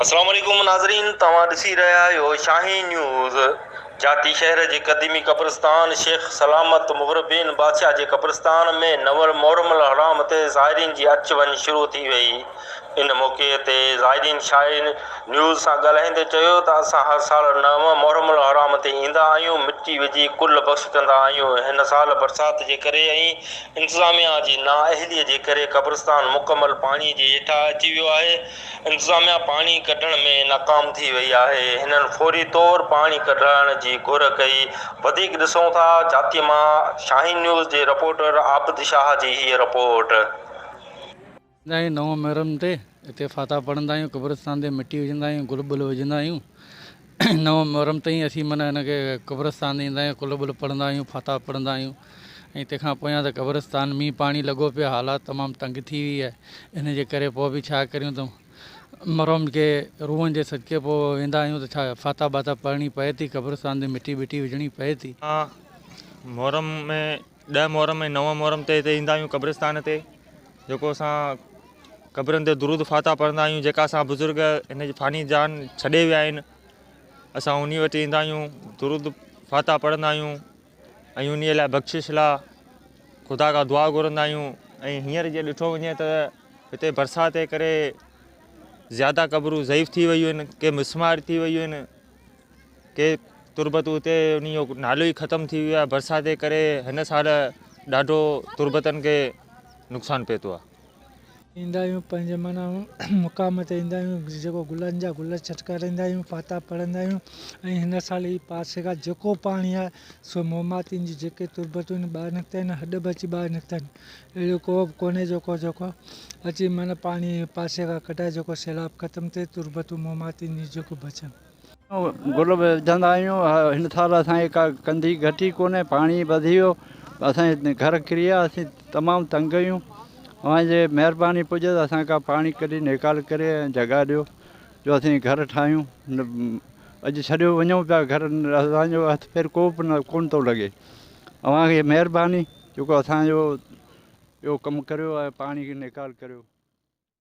السلام عليڪم ناظرين توهان ڏسي رهيا آهيو شاهين نيوز جاتي شهر جي قديمي قبرستان شيخ سلامت مغربين بادشاهه جي قبرستان ۾ نو محرم الحرام تي زائرين جي اچ وڃ شروع ٿي وئي ان موقعي تي زائرين شاهين نيوز سان ڳالهائيندي چيو ته اسان هر سال نو محرم الحرام تي ايندا آهيون مٽي وجهي ڪل بخش ڪندا آهيون هن سال برسات جي ڪري ۽ انتظاميا جي نااهلي جي ڪري قبرستان مڪمل پاڻي جي هيٺان اچي ويو آهي انتظاميا پاڻي ڪڍڻ ۾ ناڪام ٿي وئي آهي، هنن فوري طور پاڻي ڪڍرائڻ جي گهر ڪئي، وڌيڪ ڏسون ٿا جاتي مان شاهين نيوز جي رپورٽر عابد شاهه جي هيء رپورٽ. ايندا آهيون نو محرم تي اتي فاتحه پڙهندا آهيون قبرستان تي مٽي وجهندا آهيون گل ٻل وجهندا آهيون نو محرم تائين اسين معنيٰ هن کي قبرستان تي ايندا آهيون قل ٻل پڙهندا آهيون فاتحه پڙهندا آهيون ۽ تنهن کان پويان ته قبرستان مينهن پاڻي لڳو پيو آهي حالات تمام تنگ ٿي وئي آهي ان جي ڪري پوء به ڇا ڪريون ته مرحوم کي روحن جي صدقي پوء ويندا آهيون ته ڇا فاتحه باته پڙهڻي پئي ٿي قبرستان تي مٽي ٻٽي وجهڻي پئي ٿي. محرم ۾ ڏهه محرم ۽ نو محرم تي هتي ايندا آهيون قبرستان تي جيڪو اسان قبرن تي درود فاتحه پڙهندا آهيون جيڪا اسان بزرگ هن جي فاني جان ڇڏي ويا آهن اسان انهي وٽ ايندا آهيون درود فاتحه پڙهندا آهيون ۽ انهي لاء بخشش لاء خدا کان دعا گهرندا آهيون ۽ هينئر جي ڏٺو وڃي ته هتي برسات جي ڪري زياده قبرون ضعيف ٿي ويون آهن ڪي مسمار ٿي ويون آهن ڪي تربتون هتي انهي جو نالو ئي ختم ٿي ويو آهي برسات جي ڪري هن سال ڏاڍو تربتن کي نقصان پهتو آهي. ايندا آهيون پنهنجي معنيٰ مقام تي ايندا آهيون جيڪو گلن جا گل ڇٽڪاريندا آهيون فاتحه پڙهندا آهيون ۽ هن سال هي پاسي کان جيڪو پاڻي آهي سو موماتين جي جيڪي تربتون آهن ٻاهر نڪتا آهن هڏ به اچي ٻاهر نڪتا آهن اهڙو ڪو به ڪونهي جيڪو جيڪو اچي معنيٰ پاڻي پاسي کان ڪڍائي جيڪو سيلاب ختم ٿئي تربتون موماتين جون جيڪو بچن. گل به وجهندا آهيون هن سال اسان کي ڪا ڪنڌي گهٽي ڪونهي پاڻي وڌي ويو اسان جي گهر ڪري ويا اسين تمام تنگ آهيون اوهان جي مهرباني پڄي ته اسان کان پاڻي ڪڍي نيڪال ڪري ۽ جڳهه ڏيو جو اسين گهر ٺاهيون اڄ ڇڏيو وڃون پيا گهر اسان جو هٿ پير ڪو به ڪونه ٿو لڳي اوهان کي مهرباني جيڪو اسان جو اهو ڪم ڪريو ۽ پاڻي کي نيڪال ڪريو.